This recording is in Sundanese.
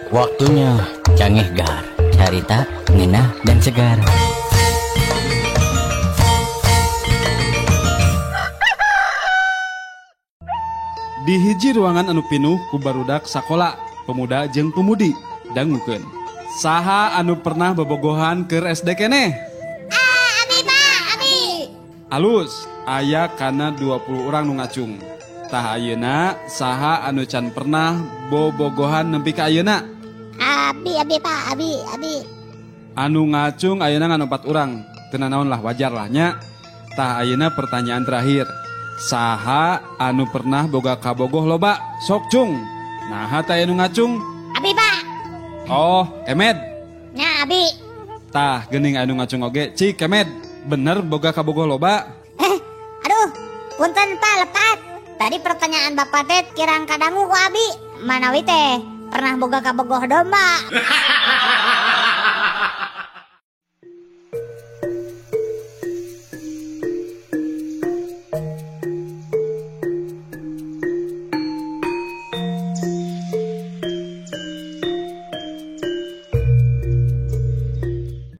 Waktunya Cangehgar, carita, ngenah, dan segar. Di hiji ruangan anu pinuh ku barudak sakola, pemuda jeung pemudi dangukeun. Saha anu pernah bobogohan keur SD keneh? Abi, Pak, abi. Alus, aya kana 20 orang nu ngacung. Tah ayeuna saha anu can pernah bobogohan nepi ka ayeuna? Abi, abi, Pak, abi, abi. Anu ngacung ayeuna ngan 4 urang. Teu nanaon lah, wajar lah nya. Tah ayeuna pertanyaan terakhir. Saha anu pernah boga kabogoh loba? Sok cung. Naha teh anu ngacung? Abi, Pak. Oh, Kemed. Nya, abi. Tah geuning anu ngacung oge. Cik Kemed, bener boga kabogoh loba? Aduh, punten Pak, lepat. Tadi pertanyaan Bapak teh kirang kadangu ku abi. Manawi teh pernah boga kabogoh domba.